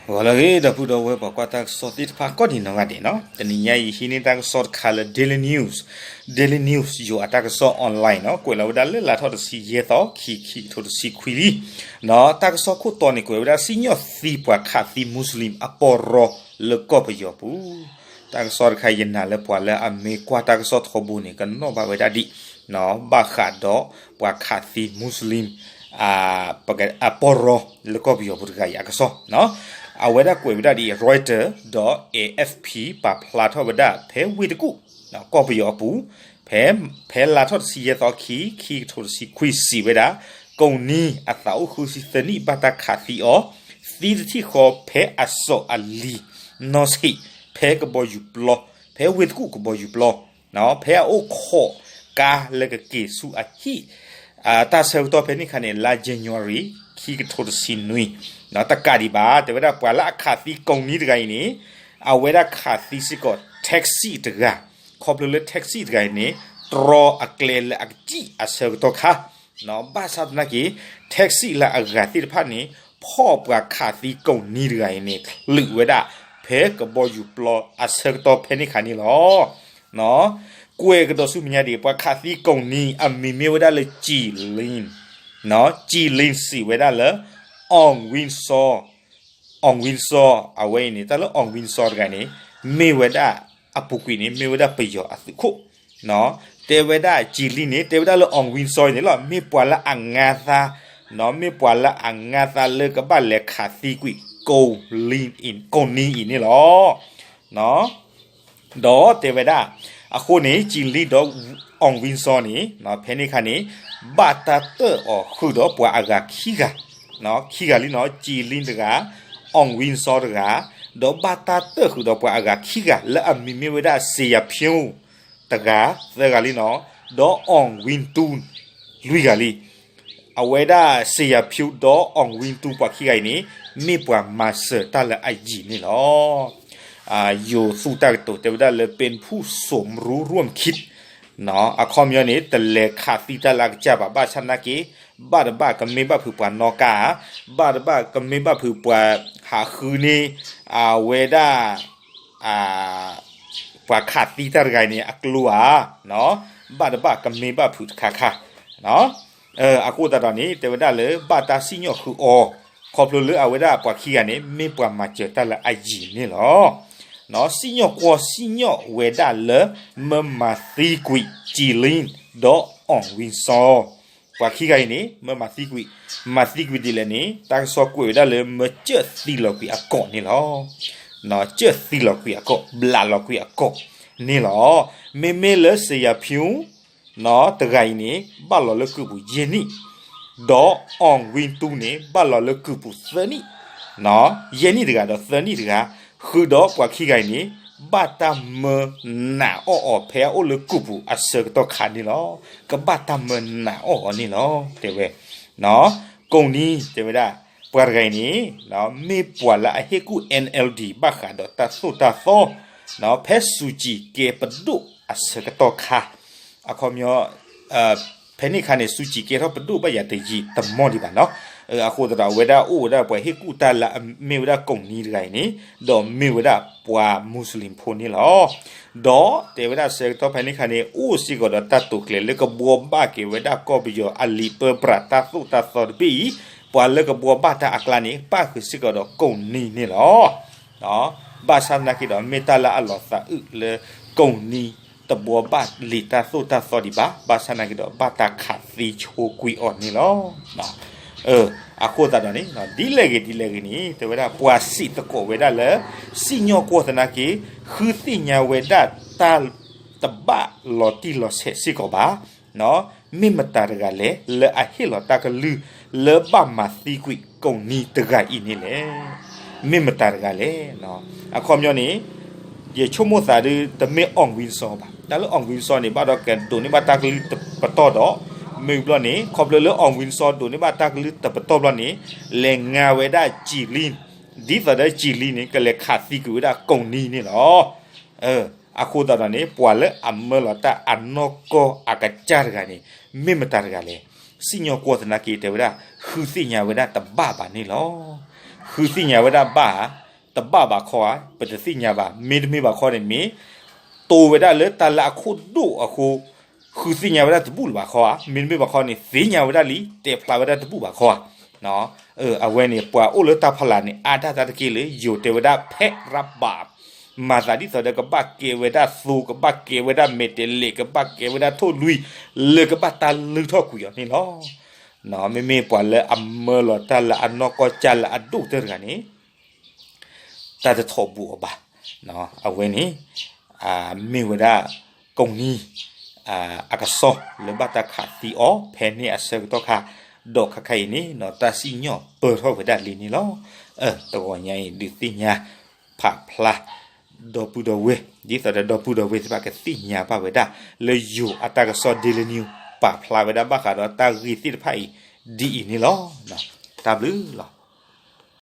ဂီၤလၢအဂ့ၤ ဒီပုၢ်ဒီဝဲၢ်ပှၤကွၢ်တၢ်ကစီၣ်သ့ၣ်တဖၣ် ကိးဒံးနီၢ်ဂၤဒဲးနီၤ, တနံၤညါအံၤဟံးန့ၢ်တၢ်ကစီၣ်တခါလၢ Daily News, Daily News ယိၤအတၢ်ကစီၣ် online နီၤ, ကွဲးလီၤဝဲဒၣ်လၢလါထီၣ်တဆံယဲၢ်သီ ခံ ခံကထိတဆံခွံလံ. တၢ်ကစီၣ်ခိၣ်တီန့ၣ် ကွဲးဝဲဒၣ်စံၣ်ညီၣ်သံပှၤခးသံ Muslim အပီၢ်ရီလၢကီၢ်ပယီၤပူၤ. တၢ်ကစီၣ်တခါ ယနာ်လၢပှၤလၢအမ့ၢ်ကွၢ်တၢ်ကစီၣ်ထီဘိန့ၣ် ကနီၣ်ဘၣ်ဝဲဒၣ်ဒံး ဘၣ်ဃးဒီးပှၤခးသံ Muslim အပီၢ်ရီလၢကီၢ်ပယီၤပူၤတဂၤအံၤအကစီၣ်. အဝဲဒၣ်ကွဲးဝဲဒၣ်ဒ်အံၤ Reuters ဒီး A F P ပာ်ဖျါထီၣ်ဝဲဒၣ်ဖဲဝ့ၢ်တကူၣ် ကီၢ်ပယီၤအပူၤ ဖဲ ဖဲလါထီၣ်တဆံယဲၢ်သီခံ ခံကထိတဆံခွံစံးဝဲဒၣ် ကိးနံၤအသးအိၣ်ဃုဆံသၢနံၣ် ဘၣ်တၢ်ခးသံအီၤ သံတထံၣ်ဃီဖဲအစီၣ်အလံၤ နီၢ်ဆံး ဖဲကဘီယူၤပျီ ဖဲဝ့ၢ်တကူၣ်ကဘီယူၤပျီ ဖဲအအိၣ်ခိးကါလၢကက့ၤဆူအဟံၣ် တၢ်ဆၢကတီၢ်ဖဲန့ၣ်ခါန့ၣ် လါ January ခံကထိတဆံနွံ တကးဒံးဘၣ် တဲဝဲဒၣ်ပှၤလၢအခးသံကိးနံၤတဂၤအံၤန့ၣ် အဝဲဒၣ်ခးသံစ့ၢ်ကီး taxi တဂၤ ခီဖျိလၢ taxi တဂၤအံၤန့ၣ် တြီအကျဲလၢအကစံၣ်အဆၢကတီၢ်ခါ ဘၣ်ဆၣ်သနာ်က့ taxi လၢအဂၤသ့ၣ်တဖၣ်န့ၣ် ဖီၣ်ပှၤခးသံကိးနံၤတဂၤအံၤန့ၣ် ချုးဝဲဒၣ် ဖဲကဘီယူၤပျီအဆၢကတီၢ်ဖဲန့ၣ်ခါန့ၣ်လီၤ. ကွဲးကဒီးဆူမဲာ်ညါဒ်အံၤ ပှၤခးသံကိးနံၤ အမံၤမ့ၢ်ဝဲဒၣ်လၢ Jilin, Jilin စံးဝဲဒၣ်လၢ Aung Win Saw, Aung Win Saw အဝဲအံၤန့ၣ် တၢ်လၢ Aung Win Saw တဂၤန့ၣ် မ့ၢ်ဝဲဒၣ် အပူၤကွံာ်န့ၣ် မ့ၢ်ဝဲဒၣ်ပယီၤအသုးခိၣ် တဲဝဲဒၣ် Jilin န့ၣ် တဲဝဲဒၣ်လၢ Aung Win Saw န့ၣ်လီၤ မ့ၢ်ပှၤလၢအငါသါ, မ့ၢ်ပှၤလၢအငါသါလၢကဘၣ်လဲၤခးသံကွံာ် ကိးနံၤအံၤန့ၣ်လီၤ. ဒီးတဲဝဲဒၣ် အဃိန့ၣ် Jilin ဒီး Aung Win Saw န့ၣ် ဖဲန့ၣ်ခါန့ၣ် ဘၣ်တၢ်တၢၣ်အီၤဃုာ်ဒီးပှၤအဂၤခံဂၤ, ခံဂၤလံနီၤ Jilin တဂၤ Aung Win Saw တဂၤ, ဒီးဘၣ်တၢ်တၢၣ်ဃုာ်ဒီးပှၤအဂၤခံဂၤ လၢအမံၤမ့ၢ်ဝဲဒၣ် Seyar Phew တဂၤ သၢဂၤလံနီၤ, ဒီး Aung Win Tun လွံၢ်ဂၤလံ. အဝဲဒၣ် Seyar Phew ဒီး Aung Win Tun ပှၤခံဂၤအံၤန့ၣ် မ့ၢ်ပှၤမၤစၢၤတၢ်လၢအယံၤန့ၣ်လီၤ. ယိၤသူၣ်တၢ်ကတိၤတဲဝဲဒၣ်လၢ เป็นผู้สมรู้ร่วมคิด အခီပညီန့ၣ် တလဲၤခးသံတၢ်လၢအကစၢ်ဘၣ် ဘၣ်ဆၣ်သနာ်က့ ဘၣ်တဘၣ်ကမ့ၢ်ဘၣ်ဖုးပှၤနီၣ်ကါ, ဘၣ်တဘၣ်ကမ့ၢ်ဘၣ်ဖုးပှၤဟးဃုန့ၢ် အဝဲဒၣ် ပှၤခးသံတၢ်တဂၤအံၤန့ၣ် အကျိဧါ, ဘၣ်တဘၣ်ကမ့ၢ်ဘၣ်ဖုးတခါခါ အဃိသတးဒီးန့ၣ် တဲဝဲဒၣ်လၢဘၣ်တၢ်စံၣ်ညီၣ်ဃုာ်အီၤ ခီဖျိလၢအဝဲဒၣ်ပှၤခံဂၤန့ၣ် မ့ၢ်ပှၤမၤစၢၤတၢ်လၢအယံၤန့ၣ်လီၤ. စံၣ်ညီၣ်ကွီၢ်စံၣ်ညီၣ်ဝဲဒၣ်လၢ မၢမၤသံကွံာ် Jilin ဒီး Aung Win Saw ပှၤခံဂၤအံၤန့ၣ် မၢမၤသံကွံာ်, မၤသံကွံာ်ဒ်လဲၣ်န့ၣ် တၢ်ကစီၣ်ကွဲးဝဲဒၣ်လၢ မၢကၢၣ်သံလီၤကွံာ်အကိာ်န့ၣ်လီၤ. ကၢၣ်သံလီၤကွံာ်အကိာ်, ဘျးလီၤကွံာ်အကိာ်န့ၣ်လီၤ. မ့မ့ၢ်လၢ Seyar Phew တဂၤအံၤန့ၣ် ဘၣ်လီၤလၢကုၢ်ပူၤယဲၢ်နံၣ်, ဒီး Aung Win Tun န့ၣ် ဘၣ်လီၤလၢကုၢ်ပူၤသၢနံၣ်, ယဲၢ်နံၣ်တဂၤဒီးသၢနံၣ်တဂၤ, ဃုာ်ဒီးပှၤခံဂၤအံၤန့ၣ် ဘၣ်တၢ်မၢနာ်အီၣ်အီၤ ဖဲအအိၣ်လၢကုၢ်ပူၤအဆၢကတီၢ်ခါန့ၣ်လီၤ. ကဘၣ်တၢ်မၢနာ်အီၣ်အီၤန့ၣ်လီၤ. တဲဝဲ ကိးနံၤ တဲဝဲဒၣ် ပှၤတဂၤအံၤန့ၣ် မ့ၢ်ပှၤလၢအဟ့ၣ်ကူၣ် N L D ဘၣ်ဃးဒီးတၢ်သိၣ်တၢ်သီ ဖဲစူၤကံၤကဲပဒိၣ်အဆၢကတီၢ်ခါ, အခီပညီ ဖဲန့ၣ်ခါန့ၣ် စူၤကံၤကဲထီၣ်ပဒိၣ်ဘၣ်ယၤတယံာ်တမီၢ်ဒံးဘၣ်နီၤ. အဃိသတးဒီး အဝဲဒၣ်အိၣ်ဝဲဒၣ်ပှၤဟ့ၣ်ကူၣ်တၢ်လၢအမ့ၢ်ဝဲဒၣ်ကိးနံၤတဂၤအံၤန့ၣ် ဒီးမ့ၢ်ဝဲဒၣ်ပှၤမူစလ့ၣ်ဖိန့ၣ်လီၤ. ဒီးတဲဝဲဒၣ်ဆၢကတီၢ်ဖဲန့ၣ်ခါန့ၣ် အိၣ်စ့ၢ်ကီးဒီးတၢ်တိာ်ကျဲၤလၢကဘှီဘၣ်က့ၤဝဲဒၣ်ကီၢ်ပယီၤအလံာ်ပၢပြးတၢ်သိၣ်တၢ်သီတဘ့ၣ်အံၤ, ပှၤလၢကဘှီဘၣ်တၢ်အကျါန့ၣ် ပၣ်ဃုာ်စ့ၢ်ကီးဒီးကိးနံၤန့ၣ်လီၤ. ဘၣ်ဆၣ်သနာ်က့ဒီး မ့ၢ်တၢ်လၢအလီၤသးအုးလၢကိးနံၤ တဘှီဘၣ်လံာ်တၢ်သိၣ်တၢ်သီဒံးဘၣ်, ဘၣ်ဆၣ်သနာ်က့ဒီး ဘၣ်တၢ်ခးသံဆိကွံာ်အီၤန့ၣ်လီၤ. အဃိသတးဒီးန့ၣ် ဒ်လဲၣ်ဂ့ၤဒ်လဲၣ်ဂ့ၤန့ၣ် တဲဝဲဒၣ်ပှၤစံးသကိးဝဲဒၣ်လၢ စံၣ်ညီၣ်ကွီၢ်သနာ်က့ ဃုသ့ၣ်ညါဝဲဒၣ်တၢ်တဘၣ်လီၤတံၢ်လီၤဆဲးစ့ၢ်ကီးဘၣ် မ့ၢ်မတၤတဂၤလဲၣ် လၢအဟ့ၣ်လီၤတၢ်ကလုၢ် လၢဘၣ်မၤသံကွံာ်ကိးနံၤတဂၤအံၤန့ၣ်လဲၣ်. မ့ၢ်မတၤတဂၤလဲၣ်. အခီပညီန့ၣ် ယဆိကမိၣ်သးဒ်တမ့ၢ် Aung Win Saw ဘၣ်. တၢ်လၢ Aung Win Saw န့ၣ် ဘၣ်ဒီးကဒိးန့ၢ်ဘၣ်တၢ်ကလုၢ်တပတီၢ်ဒီး မ့ၢ်ဘျီန့ၣ် ခီဖျိလၢ Aung Win Saw ဒိးန့ၢ်ဘၣ်တၢ်ကလုၢ်တပတီၢ်ဘျီန့ၣ် လဲၤငါဝဲဒၣ် Jilin ဒ်သိးဒီး Jilin န့ၣ် ကလဲၤခးသံကွံာ်ဝဲဒၣ်ကိးနံၤန့ၣ်လီၤ. အဃိသတးဒီးန့ၣ် ပှၤလၢအမၢလီၤတၢ်အနီၢ်ကီၢ်အကစၢ်တဂၤန့ၣ် မ့ၢ်မတၤတဂၤလဲၣ်. စံၣ်ညီၣ်ကွီၢ်သနာ်က့ တဲဝဲဒၣ် ဃုသ့ၣ်ညါဝဲဒၣ်တဘၣ်ဘၣ်န့ၣ်လီၤ. ဃုသ့ၣ်ညါဝဲဒၣ်ဘၣ်ဧါ, တဘၣ်ဘၣ်ခီဧါ, ပတသ့ၣ်ညါဘၣ်. မ့တမ့ၢ်ဘၣ်ခီန့ၣ်မ့ၢ် တိဝဲဒၣ်လၢတၢ်လၢအခိၣ်ဒိၣ်အဃိ ဃုသ့ၣ်ညါဝဲဒၣ်တဘူၣ်လၢၤဘၣ်ခီဧါ, မ့တမ့ၢ်ဘၣ်ခီန့ၣ် သ့ၣ်ညါဝဲဒၣ်လံ တဲဖျါဝဲဒၣ်တဘူၣ်ဘၣ်ခီဧါ. အဝဲန့ၣ် ပှၤအိၣ်လၢတၢ်ဖီလာ်န့ၣ် အါဒၣ်တၢ်တက့ၢ်လၢယိၤတဲဝဲဒၣ် ဖဲရဘၣ် မၤသးဒ်သိးဒီးကဘၣ်ကဲဝဲဒၣ်သိ, ကဘၣ်ကဲဝဲဒၣ်မဲာ်တဲးလဲး, ကဘၣ်ကဲဝဲဒၣ်ထိၣ်လွံၢ် လၢကဘၣ်တၢ်လုၢ်ထီၣ်ကွံာ်အီၤန့ၣ်လီၤ. မ့မ့ၢ်ပှၤလၢအမၢလီၤတၢ်လၢအနီၢ်ကီၢ်ကၢ်လၢအဒိၣ်ကတၢၢ်တဂၤန့ၣ် တၢ်တထီၣ်ဘူးအီၤဘၣ်. အဝဲန့ၣ် မ့ၢ်ဝဲဒၣ် ကိးနံၤ အကစီၣ်လၢဘၣ်တၢ်ခးသံအီၤ ဖဲန့ၣ်အဆၢကတီၢ်ခါ, ဒီးခဲခါအံၤန့ၣ် တၢ်စံၣ်ညီၣ်ပၢၢ်ထီၣ်ဝဲဒၣ်လံန့ၣ်လီၤ. တဂီၤညါအံၤ ဒုးသ့ၣ်ညါ ဖးဖျါ ဒီပုၢ်ဒီဝဲၢ် ဒ်သိးဒီးဒီပုၢ်ဒီဝဲၢ်သ့ၣ်တဖၣ်ကသ့ၣ်ညါဘၣ်ဝဲဒၣ် လၢယိၤအတၢ်ကစီၣ် Daily News ပာ်ဖျါဝဲဒၣ်ဘၣ်ဃးဒီးတၢ်ဂ့ၢ်သ့ၣ်တဖၣ်အံၤ ဒ်အံၤန့ၣ်လီၤ. တၢ်ဘျုးလီၤ.